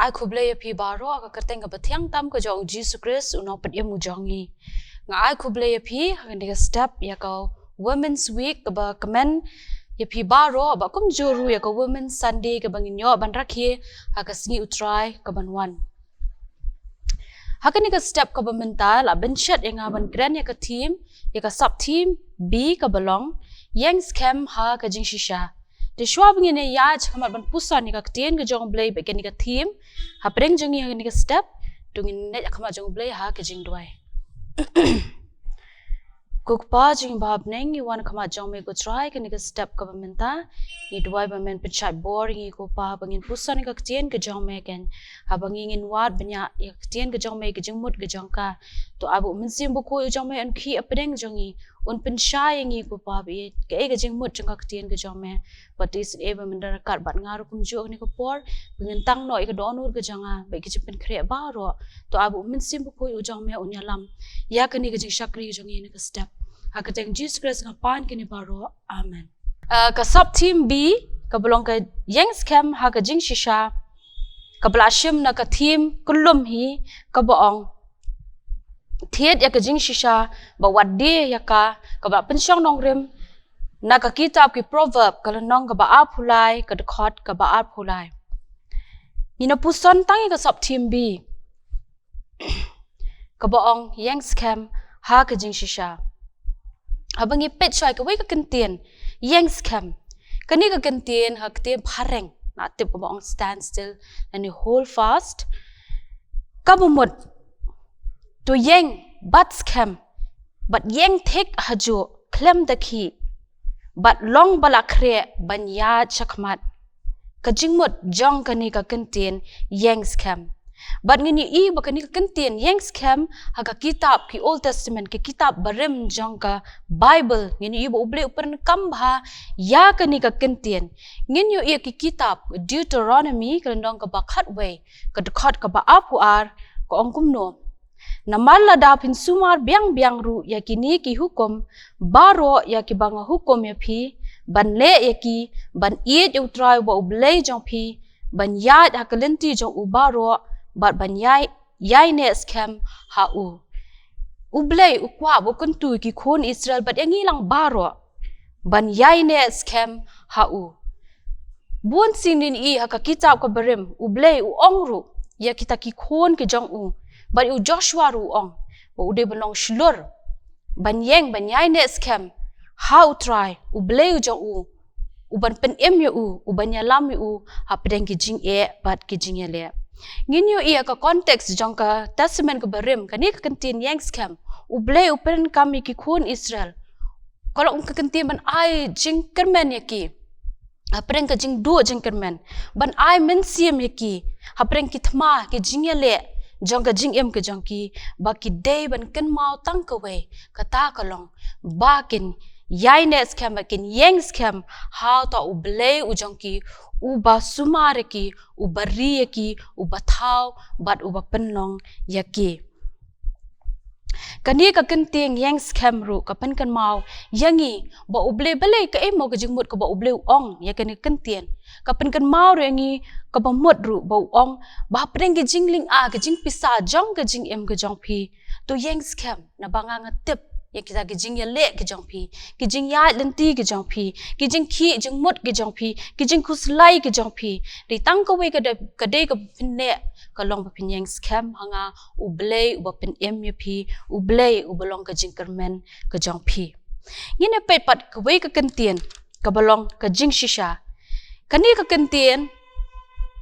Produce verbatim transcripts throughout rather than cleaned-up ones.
Ai khublei ïa phi baroh ha ka kyrteng kaba thiang tam ka jong u Jisu Khrist u nongpynim u jong ngi. Nga ai khublei ïa phi ha kane ka step ïa ka Women's Week kaba kmen ïa phi baroh, bad kumjuh ruh ïa ka Women's Sunday kaba ngin ïoh ban rakhe ha ka sngi U Trai kaban wan. Ha kane ka step kaba mynta la bynshet ïa nga ban kren ïa ka theme, ïa ka sub theme B kaba long Ïeng Skhem ha ka Jingshisha. Te shuwa ba ngin ïaid shakhmat ban puson ïa ka ktien ka jong U Blei bad kane ka theme hapdeng jong ngi ha kane ka step, to ngin ïaid shakhmat jong U Blei ha ka jingduwai. Ko Kpa jong ngi ba ha bneng, ngi wan ha khmat jong me ko Trai ha kane ka step kaba mynta. Ngi duwai ba men pynshait bor ïa ngi ko Kpa ba ngin puson ïa ka ktien ka jong me, keiñ haba ngi ngin wad bniah ïa ka ktien ka jong me, ka jingmut ka jong ka, to ai ba u Mynsiem Bakhuid u jong me un khih hapdeng jong ngi, un pynshai ïa ngi ko Kpa ba ïa kaei ka jingmut jong ka ktien ka jong me. Bad to isynei ba men da ryngkat bad nga ruh kumjuh ha kane ka por, ba ngin tang noh ïa ka dohnud ka jong nga bad ki jingpynkhreh baroh. To ai ba u Mynsiem Bakhuid u jong me un ïalam ïa kane ka jingshakri jong ngi ha kane ka step. Ha ka kyrteng Jisu Khrist nga pan kine baroh. Amen. Ah, ka sub theme B kaba long ka Ïeng Skhem ha ka Jingshisha, kaba la shim na ka theme kyllum hi, kaba ong thied ïa ka jingshisha bad wat die ïa ka, kaba la pynshong nongrim na ka kitab ki Proverb ka lynnong kaba arphew lai, ka dkhot kaba arphew lai. Ngin ïa puson tang ïa ka sub theme B kaba ong Ïeng Skhem ha ka Jingshisha. Haba ngi peit shuwa ïa kawei ka kyntien, Ïeng Skhem. Kane ka kyntien ha ka ktien phareng nga tip kaba ong stand still lane hold fast. Kaba mut, to ïeng bad skhem, bad ïeng thik hajuh khlem da khih, bad long ba la khreh ban ïaid shakhmat. Ka jingmut jong kane ka kyntien Ïeng Skhem. Bad ngin ïohi ba kane ka kyntien Ïeng Skhem ha ka kitab ki Old Testament, ki kitab barim jong ka Bible, ngin ïohi ba U Blei u pyndonkam bha ïa kane ka kyntien. Ngin ïohi ha ki kitab Deuteronomy ka lynnong kaba khatwei, ka dkhot kaba arphew ar, ka ong kumno: Namar lada phin sumar biang biang ruh ïa kine ki hukum baroh ïa kiba nga hukum ïa phi, ban leh ïa ki, ban ïeit ïa U Trai uba U Blei jong phi, ban ïaid ha ka lynti jong u baroh, bad ban ïai, ïaineh skhem ha u. U Blei u kwah ba u kyntu ïa ki khun Israel bad ïa ngi lang baroh ban ïaineh skhem ha u. Bun sien ngin ïohi ha ka kitab ka barim, U Blei u ong ruh ïa kita ki khun ki jong u, bad ïa u Joshua ruh u ong ba u dei ban long shlur, ban ïeng, ban ïaineh skhem ha U Trai U Blei u jong u, u ban pynim ïa u, u ban ïalam ïa u hapdeng ki jingeh bad ki jingïaleh. Ngin ïohi ha ka context jong ka Testament ka barim, kane ka kyntien Ïeng Skhem, U Blei u pyndonkam ïa ki khun Israel, ka long ka kyntien ban ai jingkyrmen ïa ki hapdeng ka jingduh jingkyrmen, ban ai mynsiem ïa ki hapdeng ki thma ki jingïaleh jong ka jingim ka jong ki, ba ki dei ban kynmaw tang kawei, kata ka long ba kin ïaineh skhem, ba kin ïeng skhem ha uta U Blei u jong ki, uba sumar ïa ki, uba ri ïa ki, uba thaw bad uba pynlong ïa ki. Kane ka kyntien Ïeng Skhem ruh ka pynkynmaw ïa ngi ba U Blei, balei, kaei mo ka jingmut kaba U Blei u ong ïa kane ka kyntien? Ka pynkynmaw ruh ïa ngi kaba mut ruh ba u ong ba hapdeng ka jinglynga, ka jingpisa jong ka jingim ka jong phi, to ïeng skhem, naba nga nga tip ïa kita ki jingïaleh ki jong phi, ki jingïaid lynti ki jong phi, ki jingkhih jingmut ki jong phi, ki jingkhuslai ki jong phi. Dei tang kawei ka dei, ka dei kaba phin leh, ka long ba phin ïeng skhem ha nga, U Blei uba pynim ïa phi, U Blei uba long ka jingkyrmen ka jong phi. Ngin ïa peit pat kawei ka kyntien kaba long ka jingshisha. Kane ka kyntien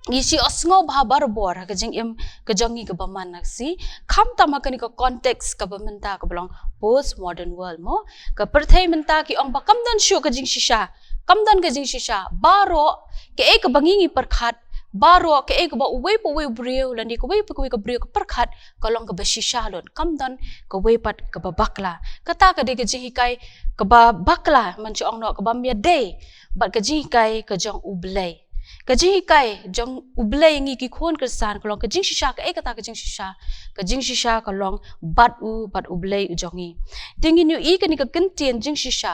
ngi shu ïohsngew bha barabor ha ka jingim ka jong ngi kaba man, nasi, khamtam ha kane ka context kaba mynta kaba long post modern world mo. Ka pyrthei mynta ki ong ba kam don shuh ka jingshisha, kam don ka jingshisha, baroh kaei kaba ngi ngi pyrkhat, baroh kaei kaba uwei pa uwei u briew lane kawei pa kawei ka briew ka pyrkhat, ka long kaba shisha lut, kam don kawei pat kaba bakla. Kata ka dei ka jinghikai kaba bakla, man shu ong noh, kaba ïadei bad ka jinghikai ka jong U Blei. Ka jinghikai jong U Blei ïa ngi ki khun Khristan ka long ka jingshisha. Kaei kata ka jingshisha? Ka jingshisha ka long bad u, bad U Blei u jong ngi. Te ngin ïohi kane ka kyntien jingshisha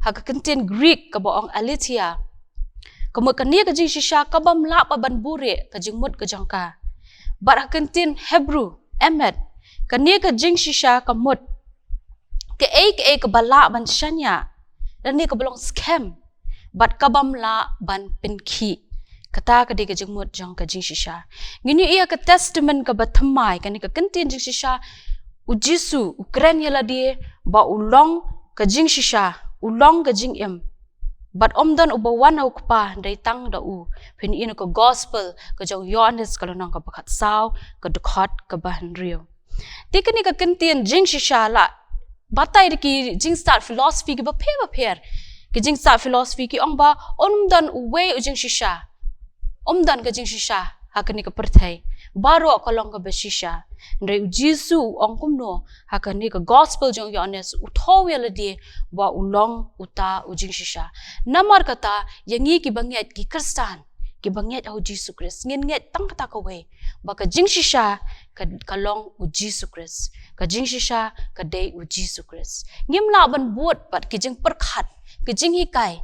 ha ka kyntien Greek kaba ong aletheia. Ka mut kane ka jingshisha kabym lah pat ban buhrieh, ka jingmut ka jong ka. Bad ha ka ktien Hebru, emet, kane ka jingshisha ka mut kaei kaei kaba lah ban shaniah, lane kaba long skhem, bad kabym lah ban pynkhih. Kata ka dei ka jingmut jong ka jingshisha. Ngin ïohi ha ka Testament kaba thymmai, kane ka ktien jingshisha, u Jisu u kren ïa lade ba u long ka jingshisha, u long ka jingim. Bad ym don uba wan ha u Kpa hynrei tang da u. Phin ïohi na ka Gospel ka jong u Ïoannis, ka lynnong kaba khatsaw, ka dkhot kaba hynriew. Te kane ka ktien jingshisha la batai da ki jingstad philosophy kiba pher ba pher. Ki jingstad philosophy ki ong ba ym don uwei u jingshisha. Ym don ka jingshisha ha kane ka pyrthei. Baroh ka long kaba shisha. Hynrei u Jisu u ong kumno ha kane ka Gospel jong u Ïoannis, u thoh ïa lade ba u long uta u jingshisha. Namar kata, ïa ngi kiba ngeit, ki Khristan kiba ngeit ha u Jisu Khrist, ngin ngeit tang kata kawei, ba ka jingshisha ka, ka long u Jisu Khrist. Ka jingshisha ka dei u Jisu Khrist. Ngim lah ban bud bad ki jingpyrkhat, ki jinghikai,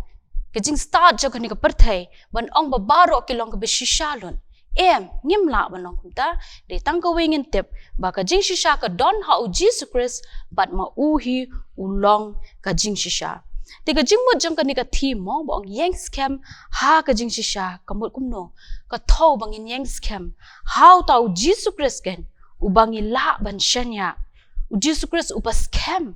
ki jingstad jong kane ka pyrthei ban ong ba baroh ki long kaba shisha lut. Em, ngim lah ban ong kumta. Dei tang kawei, ngin tip ba ka jingshisha ka don ha u Jisu Khrist, bad ma u hi u long ka jingshisha. Te ka jingmut jong kane ka theme mo, ba ong ïeng skhem ha ka jingshisha, ka mut kumno? Ka thoh ba ngin ïeng skhem ha uta u Jisu Khrist ken, uba ngi lah ban shaniah. U Jisu Khrist uba skhem.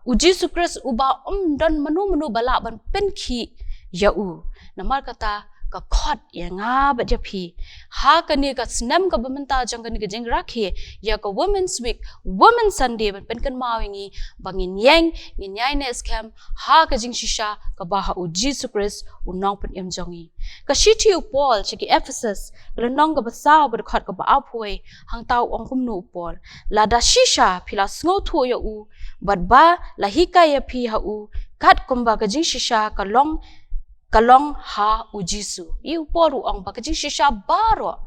U Jisu Khrist uba ym don mano mano ba lah ban pynkhih ïa u. Namar kata, ka khot ïa nga bad ïa phi ha kane ka snem kaba mynta jong kane ka jingrakhe ïa ka Women's Week, Women's Sunday, ban pynkynmaw ïa ngi ba ngin ïeng, ngin ïaineh skhem ha ka jingshisha kaba ha u Jisu Khrist, u nongpynim jong ngi. Ka shithi u Paul sha ki Ephesus, ka lynnong kaba saw, ka dkhot kaba arphew wei, hangta u ong kumno u Paul: Lada shisha phi la sngewthuh ïa u, bad ba la hikai ïa phi ha u, katkum ba ka jingshisha ka long, ka long ha u Jisu. Ïa u Paul u ong ba ka jingshisha baroh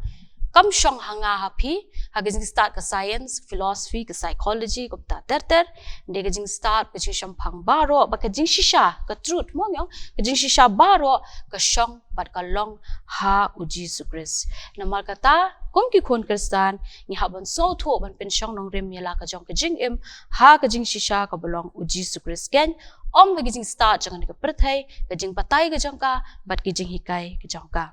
kam shong ha nga ha phi, ha ka jingstad ka science, philosophy, ka psychology, kumta ter ter. Dei ka jingstad, ka jingshemphang baroh, ba ka jingshisha, ka truth mo ngi ong, ka jingshisha baroh ka shong bad ka long ha u Jisu Khrist. Namar kata, kum ki khun Khristan, ngi hap ban sngewthuh ban pynshong nongrim ïa la ka jong ka jingim ha ka jingshisha kaba long u Jisu Khrist ken, ym ha ka jingstad jong kane ka pyrthei, ka jingbatai ka jong ka, bad ki jinghikai ka jong ka.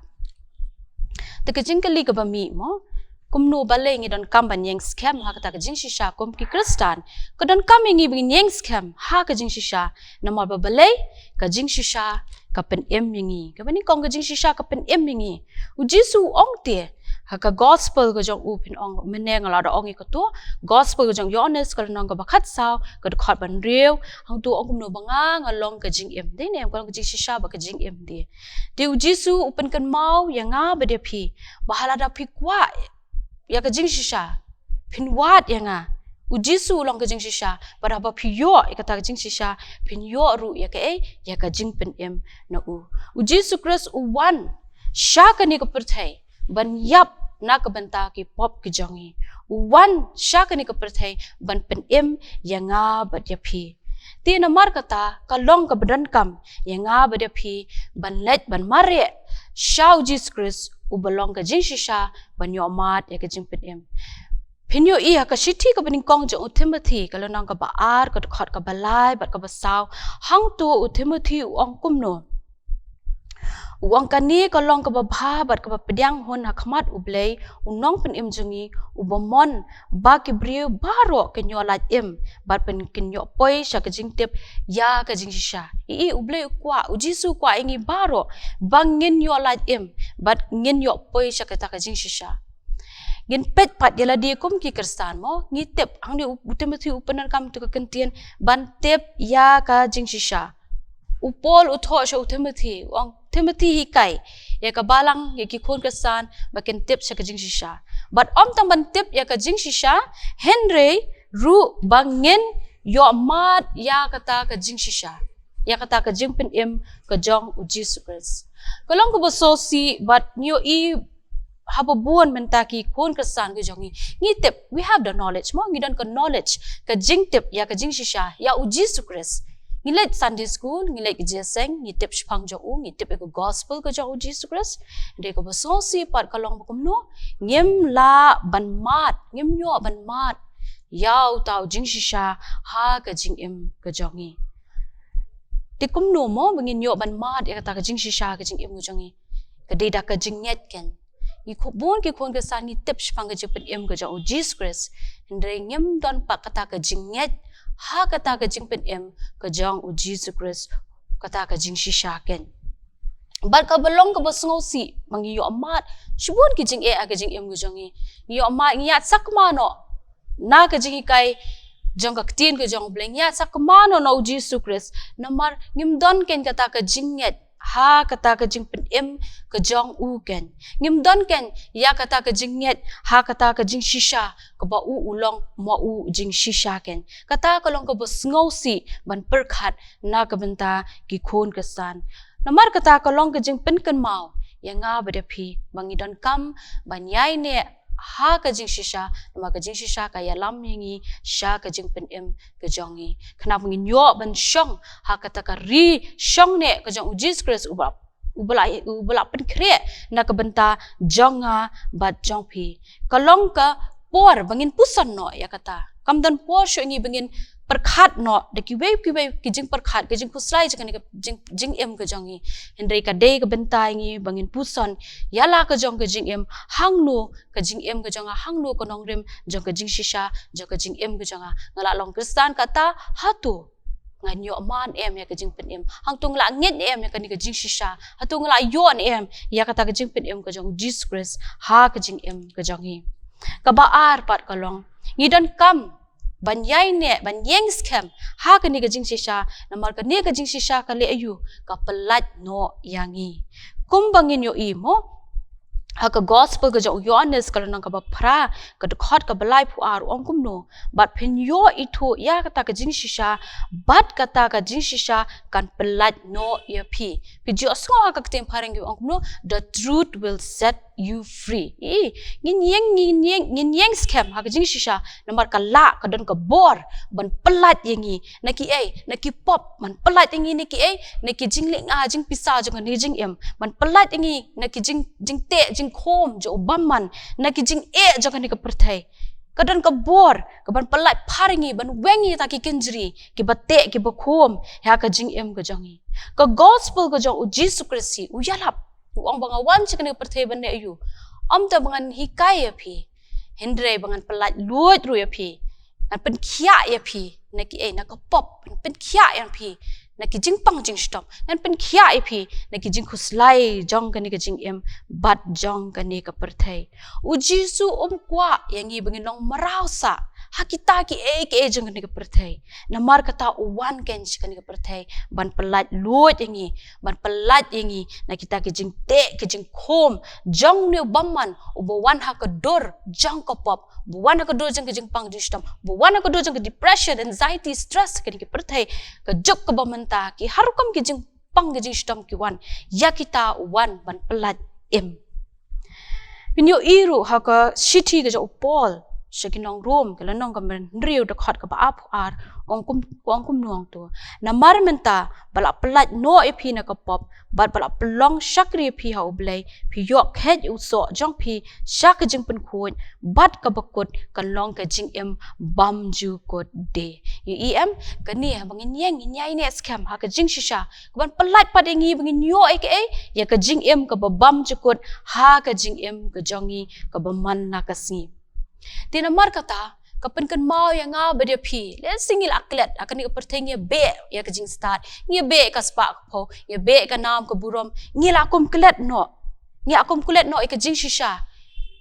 Te ka jingkylli kaba mih mo, kumno balei ngi donkam ban ïeng skhem ha kata ka jingshisha kum ki Khristan? Ka donkam ïa ngi ba ngin ïeng skhem ha ka jingshisha. Namar ba balei? Ka jingshisha ka pynim ïa ngi. Kaba nyngkong, ka jingshisha ka pynim ïa ngi. U Jisu u ong te ha ka Gospel ka jong u, phin ong mynne nga la da ong ïa kato, Gospel ka jong u Ïoannis, ka lynnong kaba khatsaw, ka dkhot ba hynriew, hangto u ong kumno ba nga, nga long ka jingim. Dei ne em, ka long ka jingshisha bad ka jingim de. Te u Jisu u pynkynmaw ïa nga bad ïa phi ba lada phi kwah ïa ka jingshisha, phin wad ïa nga. U Jisu u long ka jingshisha, bad haba phi ïoh ïa kata ka jingshisha, phin ïoh ruh ïa kaei, ïa ka jingpynim na u. U Jisu Khrist u wan sha kane ka pyrthei ban ïap na ka bynta ki pop ki jong ngi. U wan sha kane ka pyrthei ban pynim ïa nga bad ïa phi. Te namar kata, ka long kaba donkam ïa nga bad ïa phi ban leit ban mareh sha u Jisu Khrist, uba long ka jingshisha, ban ïoh mad ïa ka jingpynim. Phin ïohi ha ka shithi kaba nyngkong jong u Timothi, ka lynnong kaba ar, ka dkhot kaba lai bad kaba saw, hangto u Timothi u ong kumno? U ong kane ka long kaba bha bad kaba pdiang hun ha khmat U Blei, u nongpynim jong ngi, uba mon ba ki briew baroh kin ïoh lait im bad pyn-, kin ïoh poi sha ka jingtip ïa ka jingshisha. Ïa, U Blei u kwah, u Jisu u kwah ïa ngi baroh ba ngin ïoh lait im bad ngin ïoh poi sha kata ka jingshisha. Ngin peit pat ïa lade kum ki Khristan mo, ngi tip, hangne u, u Timothi u pyndonkam ïa ka ktien ban tip ïa ka jingshisha. U Paul u thoh sha u Timothi, u ong, Timothi, hikai ïa ka balang, ïa ki khun Khristan ba kin tip sha ka jingshisha. Bad ym tang ban tip ïa ka jingshisha, hynrei ruh ba ngin ïoh mad ïa kata ka jingshisha, ïa kata ka jingpynim ka jong u Jisu Khrist. Ka long kaba sngewsih bad ngi ïohi haba bun mynta ki khun Khristan ki jong ngi, ngi tip, we have the knowledge mo, ngi don ka knowledge, ka jingtip ïa ka jingshisha, ïa u Jisu Khrist. Ngi leit Sunday school, ngi leit ka jingïaseng, ngi tip shaphang jong u, ngi tip ïa ka gospel ka jong u Jisu Khrist. Hynrei kaba sngewsih pat ka long ba kumno, ngim lah ban mad, ngim ïoh ban mad ïa uta u jingshisha ha ka jingim ka jong ngi. Te kumno mo ba ngin ïoh ban mad ïa kata ka jingshisha ha ka jingim ka jong ngi? Ka dei da ka jingngeit keiñ. Ngi khun, bun ki khun Khristan ngi tip shaphang ka jingpynim ka jong u Jisu Khrist, hynrei ngim don pat kata ka jingngeit ha kata ka jingpynim ka jong u Jisu Khrist, kata ka jingshisha keiñ. Bad kaba long kaba sngewsih ba ngi ïoh mad shibun ki jingeh ha ka jingim ka jong ngi. Ngi ïoh mad, ngi ïaid sakma noh na ka jinghikai jong ka ktien ka jong u Blei, ngi ïaid sakma noh na u Jisu Khrist, namar ngim don keiñ kata ka jingngeit ha kata ka jingpynim ka jong u keiñ. Ngim don keiñ ïa kata ka jingngeit ha kata ka jingshisha kaba u u long ma u jingshisha keiñ. Kata ka long kaba sngewsih ban pyrkhat na ka bynta ki khun Khristan. Namar kata ka long ka jingpynkynmaw ïa nga bad ïa phi ba ngi donkam ban ïaineh ha ka jingshisha, namar ka jingshisha ka ïalam ïa ngi sha ka jingpynim ka jong ngi. Khnang ba ngin ïoh ban shong ha kata ka ri shongneh ka jong u Jisu Khrist uba, uba la, uba la pynkhreh na ka bynta jong nga bad jong phi. Ka long ka por ba ngin puson noh ïa kata. Kam don por shuh ngi ba ngin pyrkhat noh da kiwei kiwei ki jingpyrkhat, ki jingkhuslai jong kane ka jing, jingim ka jong ngi. Hynrei ka dei ka bynta ïa ngi ba ngin puson ïa la ka jong ka jingim, hangno ka jingim ka jong nga, hangno ka nongrim jong ka jingshisha jong ka jingim ka jong nga. Nga la long Khristan kata, hato ngan ïoh man em ïa ka jingpynim? Hangto nga la ngeit em ïa kane ka jingshisha? Hato nga la ïoh em ïa kata ka jingpynim ka jong u Jisu Khrist ha ka jingim ka jong ngi? Kaba ar pat ka long, ngi donkam ban ïaineh, ban ïeng skhem ha kane ka jingshisha, namar kane ka jingshisha ka leh aïu? Ka pyllait noh ïa ngi. Kumba ngin ïohi mo ha ka gospel ka jong u Ïoannis, ka lynnong kaba phra, ka dkhot kaba laiphew ar, u ong kumno: Bad phin ïoh ithuh ïa kata ka jingshisha, bad kata ka jingshisha kan pyllait noh ïa phi. Phi ju ïohsngew ha ka ktien phareng ki ong kumno? The truth will set you free. I, ngin ïeng, ngin ïeng, ngin ïeng skhem ha ka jingshisha, namar ka lah, ka don ka bor ban pyllait ïa ngi na kiei? Na ki pop. Ban pyllait ïa ngi na kiei? Na ki jinglynga jingpisa jong kane ka jingim. Ban pyllait ïa ngi na ki jing, jingteh jingkhum jong u bymman, na ki jingeh jong kane ka pyrthei. Ka don ka bor ka ban pyllait phar ïa ngi, ban weng ïa kita ki kynjri kiba teh kiba khum ha ka jingim ka jong ngi. Ka gospel ka jong u Jisu Khrist hi, u ïalap, u ong ba nga wan sha kane ka pyrthei ban leh aïu? Ym tang ba ngan hikai ïa phi, hynrei ba ngan pyllait luid ruh ïa phi. Ngan pynkhiah ïa phi na kiei? Na ka pop. Ngan pynkhiah ïa phi na ki jingpang jingshitom. Ngan pynkhiah ïa phi na ki jingkhuslai jong kane ka jingim bad jong kane ka pyrthei. U Jisu um kwah ïa ngi ba ngin long mraw sah ha kita kiei kiei jong kane ka pyrthei. Namar kata u wan keiñ sha kane ka pyrthei ban pyllait luid ïa ngi, ban pyllait ïa ngi na kita ki jingteh ki jingkhum jong une u bymman uba wan ha ka dur jong ka pop, uba wan ha ka dur jong ka jingpang jingshitom, uba wan ha ka dur jong ka depression, anxiety, stress, kane ka pyrthei, ka juk kaba mynta, ki har rukom ki jingpang ki jingshitom ki wan ïa kita, u wan ban pyllait im. Phin ïohi ruh ha ka shithi ka jong u Paul sha ki nong Rom, ka lynnong kaba hynriew, dkhot kaba arphew ar, u ong kum, u ong kumno hangto: Namar mynta ba la pyllait noh ïa phi na ka pop, bad ba la pynlong shakri ïa phi ha u Blei, phi ïoh kheit ïa u soh jong phi sha ka jingpynkhuid, bad kaba kut kan long ka jingim bymjukut de. Ïohi em? Kane haba ngin ïeng, ngin ïaineh skhem ha ka jingshisha, ka ban pyllait pat ïa ngi ba ngin ïoh ïa kaei? Ïa ka jingim kaba bymjukut ha ka jingim ka jong ngi kaba man la ka sngi. Te namar kata, ka pynkynmaw ïa nga bad ïa phi, lehse ngi la klet ha kane ka pyrthei, ngi ïa beh ïa ka jingstad, ngi ïa beh ka spah ka phew, ngi ïa beh ka nam ka burom, ngi la kum klet noh, ngi la kum klet noh ïa ka jingshisha.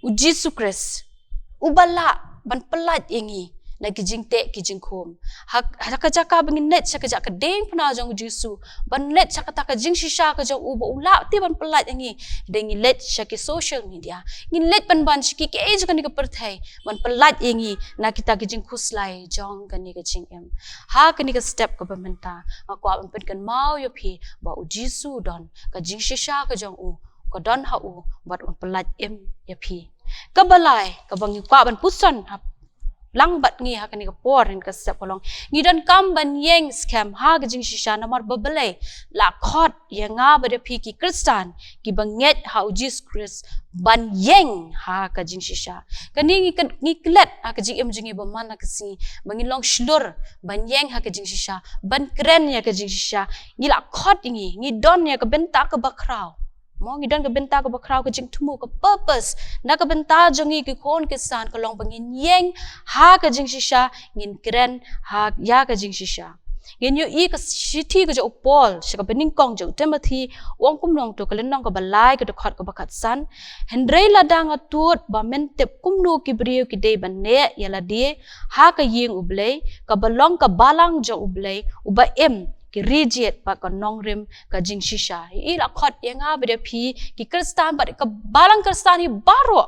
U Jisu Khrist uba lah ban pyllait ïa ngi na ki jingteh ki jingkhum. Ha, ha ka jaka ba ngin leit sha ka jaka diengphna jong u Jisu, ban leit sha kata ka jingshisha ka jong u ba u lah te ban pyllait ïa ngi, dei ngi leit sha ki social media, ngin leit ban ban sha ki kiei jong kane ka pyrthei ban pyllait ïa ngi na kita ki jingkhuslai jong kane ka jingim. Ha kane ka step kaba mynta, nga kwah ban pynkynmaw ïa phi ba u Jisu u don, ka jingshisha ka jong u ka don ha u, bad un pyllait im ïa phi. Kaba lai kaba ngi kwah ban puson ha, lang bad ngi ha kane ka por, ha kane ka step ka long, ngi donkam ban ïeng skhem ha ka jingshisha, namar ba Blei la khot ïa nga bad ïa phi ki Khristan kiba ngeit ha U Jisu Khrist ban ïeng ha ka jingshisha. Kane ngi klet ha ka jingim jong ngi ba man la ka sngi, ba ngin long shlur ban ïeng ha ka jingshisha, ban kren ïa ka jingshisha. Ngi la khot ïa ngi, ngi don ïa ka bynta kaba khraw. Mo, ngi don ka bynta kaba khraw, ka jingthmu, ka purpose na ka bynta jong ngi ki khun Khristan ka long ba ngin ïeng ha ka jingshisha, ngin kren ha ïa ka jingshisha. Ngin ïohi ka shithi ka jong u Paul sha kaba nyngkong jong u Timothy, u ong kumno, to ka lynnong kaba lai, ka dkhot kaba khatsan: Hynrei lada nga tuid ba men tip kumno ki briew ki dei ban neh ïa lade ha ka ïing U Blei, kaba long ka balang jong U Blei uba im ki rijied bad ka nongrim ka jingshisha. I la khot ïa nga bad ïa phi ki Khristan bad ka balang Khristan hi baroh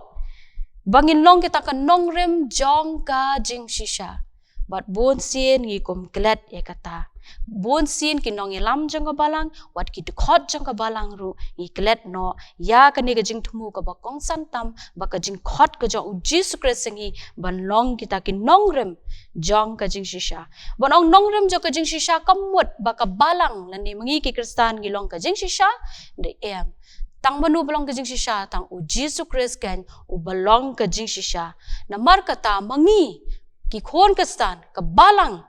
ba ngin long kita ka nongrim jong ka jingshisha. Bad bun sien ngi kum klet ïa kata. Bun sien ki nongïalam jong ka balang, wat ki dkhot jong ka balang ruh, ngi klet noh ïa kane ka jingthmu kaba kongsan tam, ba ka jingkhot ka jong U Jisu Khrist ïa ngi ban long kita ki nongrim jong ka jingshisha. Ban ong nongrim jong ka jingshisha kam mut ba ka balang lane ma ngi ki Khristan ngi long ka jingshisha, hynrei em. Tang mano ba long ka jingshisha? Tang U Jisu Khrist keiñ uba long ka jingshisha. Namar kata ma ngi ki khun Khristan, ka balang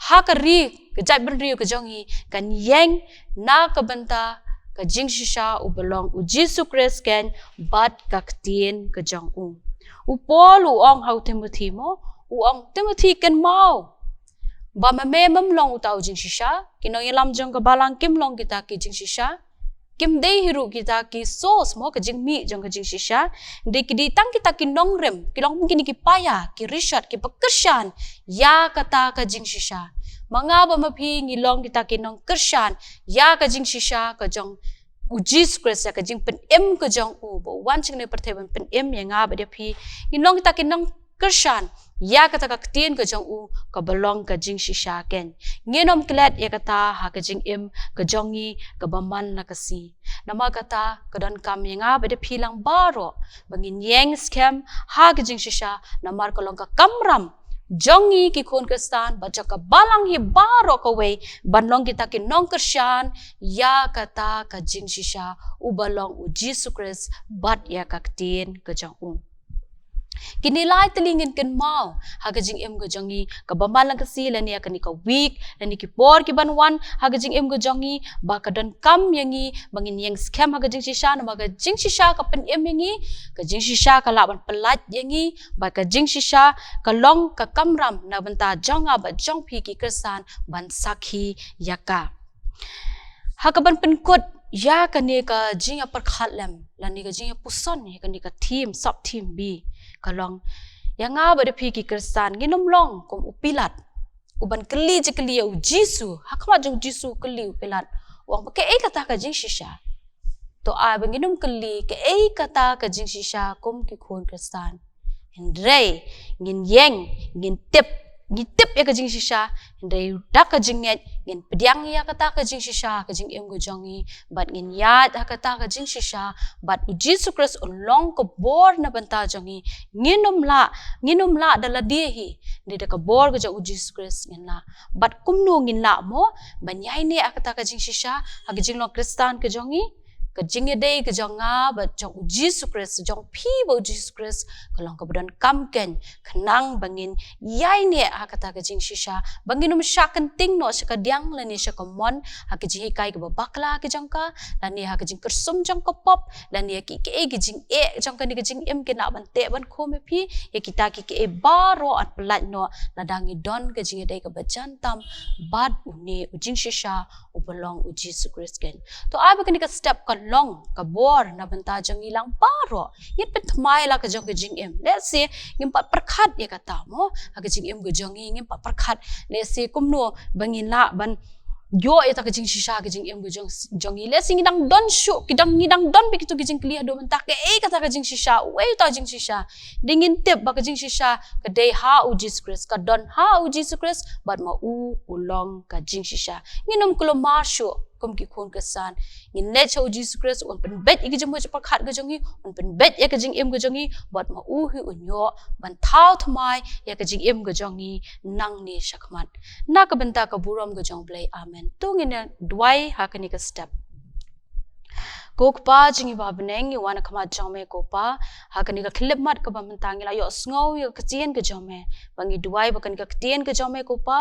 ha ka ri, ka jaitbynriew ka jong ngi, kan ïeng na ka bynta ka jingshisha uba long U Jisu Khrist keiñ bad ka ktien ka jong u. U Paul u ong ha u Timothy mo, u ong, Timothy, kynmaw ba ma me mem long uta u jingshisha, ki nongïalam jong ka balang kim long kita ki jingshisha, kim dei hi ruh kita ki source mo, ka jingmih jong ka jingshisha. Dei ki dei tang kita ki nongrim, ki long kine ki paia, ki rishot, kiba kyrshan ïa kata ka jingshisha. Ma nga bad ma phi ngi long kita ki nongkyrshan ïa ka jingshisha ka jong U Jisu Khrist, ïa ka jingpynim ka jong u, ba u wan sha kane ka pyrthei ban pynim ïa nga bad ïa phi. Ngi long kita ki nong kyrshan ïa kata ka ktien ka jong u kaba long ka jingshisha keiñ. Ngin ym klet ïa kata ha ka jingim ka jong ngi kaba man la ka sngi. Namar kata ka donkam ïa nga bad ïa phi lang baroh ba ngin ïeng skhem ha ka jingshisha, namar ka long ka kamram jong ngi ki khun Khristan bad jong ka balang hi baroh kawei ban long kita ki nongkyrshan ïa kata ka jingshisha uba long U Jisu Khrist bad ïa ka ktien ka jong u. Kine lai tylli ngin kynmaw ha ka jingim ka jong ngi kaba man la ka sngi lane ha kane ka week lane ki por ki ban wan ha ka jingim ka jong ngi, ba ka donkam ïa ngi ba ngin ïeng skhem ha ka jingshisha, namar ka jingshisha ka pynim ïa ngi, ka jingshisha ka lah ban pyllait ïa ngi, ba ka jingshisha ka long ka kamram na bynta jong nga bad jong phi ki Khristan ban sakhi ïa ka. Ha kaban pynkut ïa kane ka jingïapyrkhat lem lane ka jingïapuson ïa kane ka theme, sub theme B, ka long, ïa nga bad ïa phi ki Khristan ngin ym long kum u Pilat uban kylli jingkylli ïa U Jisu, ha khmat jong U Jisu kylli u Pilat, u ong ba kaei kata ka jingshisha. To ai ba ngin ym kylli kaei kata ka jingshisha kum ki khun Khristan. Hynrei ngin ïeng, ngin tip, ngin tip ïa ka jingshisha, hynrei da ka jingngeit ngin pdiang ïa kata ka jingshisha ha ka jingim ka jong ngi, bad ngin ïaid ha kata ka jingshisha, bad U Jisu Khrist un long ka bor na bynta jong ngi. Ngin ym lah, ngin ym lah da lade hi, hynrei da ka bor ka jong U Jisu Khrist ngin lah. Bad kumno ngin lah mo ban ïaineh ha kata ka jingshisha ha ka jinglong Khristan ka jong ngi? Ka jingïadei ka jong nga bad jong U Jisu Khrist, jong phi bad U Jisu Khrist, ka long kaba donkam keiñ khnang ba ngin ïaineh ha kata ka jingshisha, ba ngin ym shah kynting noh sha kadiang lane sha kamon ha ka jinghikai kaba bakla ka jong ka, lane ha ka jingkyrsum jong ka pop, lane ïa ki, kiei ki jingeh jong kane ka jingim kin lah ban teh ban khum ïa phi. Ïa kita ki, kiei baroh yn pyllait noh lada ngi don ka jingïadei kaba jan tam bad une u jingshisha uba long U Jisu Khrist keiñ. To ai ba kane ka step ka long ka bor na bynta jong ngi lang baroh. Ngin pynthymmai la ka jong ka jingim. Let's say ngim pat pyrkhat ïa kata mo ha ka jingim ka jong ngi, ngim pat pyrkhat, let's say, kumno ba ngin lah ban ïoh ïa kata ka jingshisha ha ka jingim ka jong, jong ngi. Let's say ngi dang don shuh, ki dang, ngi dang don bad kito ki jingkylli haduh mynta, kaei kata ka jingshisha, uei uta u jingshisha. Dei ngin tip ba ka jingshisha ka dei ha U Jisu Khrist, ka don ha U Jisu Khrist, bad ma u u long ka jingshisha. Ngin ym kulmar shuh kum ki khun khristan. Ngin leit sha u Jisu Khrist, un pynbeit ïa ka jingmut jingpyrkhat ka jong ngi, un pynbeit ïa ka jingim ka jong ngi, bad ma u hi un ïoh ban thaw thymmai ïa ka jingim ka jong ngi nangne shakhmat. Na ka bynta ka burom ka jong U Blei. Amen. To ngin ïa duwai ha kane ka step. Ko Kpa jong ngi ba ha bneng, ngi wan ha khmat jong me ko Pa, ha kane ka khyllipmat kaba mynta ngi la ïohsngew ïa ka ktien ka jong me. Ba ngi duwai ba kane ka ktien ka jong me ko Pa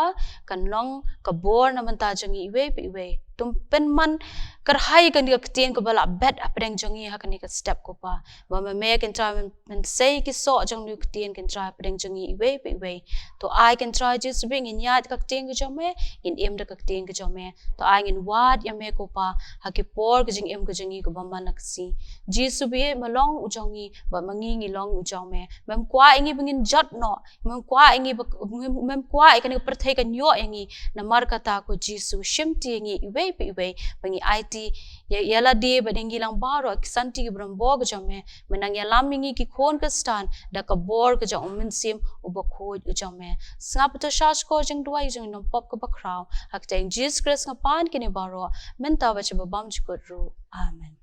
kan long ka bor na bynta jong ngi iwei pa iwei. To pynman kyrhai kane ka ktien kaba la bet hapdeng jong ngi ha kane ka step ko Pa. Ba ma me Kynrad men, men sei ki soh jong une u ktien Kynrad hapdeng jong ngi iwei pa iwei. To ai Kynrad Jisu ba ngin ïaid ka ktien ka jong me, ngin im da ka ktien ka jong me. To ai ngin wad ïa me ko Pa ha ki por ka jingim ka jong ngi kaba man la ka sngi. Jisu ba me long u jong ngi, bad ma ngi ngi long u jong me. Mem kwah ïa ngi ba ngin jot noh, mem kwah ïa ngi ba, mem, mem kwah ïa kane ka pyrthei kan ïoh ïa ngi. Namar kata ko Jisu shimti ïa ngi iwei pa iwei, ba ngi aiti ïa, ïa lade bad ïa ngi lang baroh ki santi kiba donbor ka jong me. Me nang ïalam ïa ngi ki khun khristan da ka bor ka jong u Mynsiem uba khuid u jong me. Sngap ïa uta u shahshkor jingduwai jong ngi nongpop kaba khraw. Ha ka kyrteng Jisu Khrist nga pan kine baroh, mynta bad sha ba bymjukut ruh. Amen.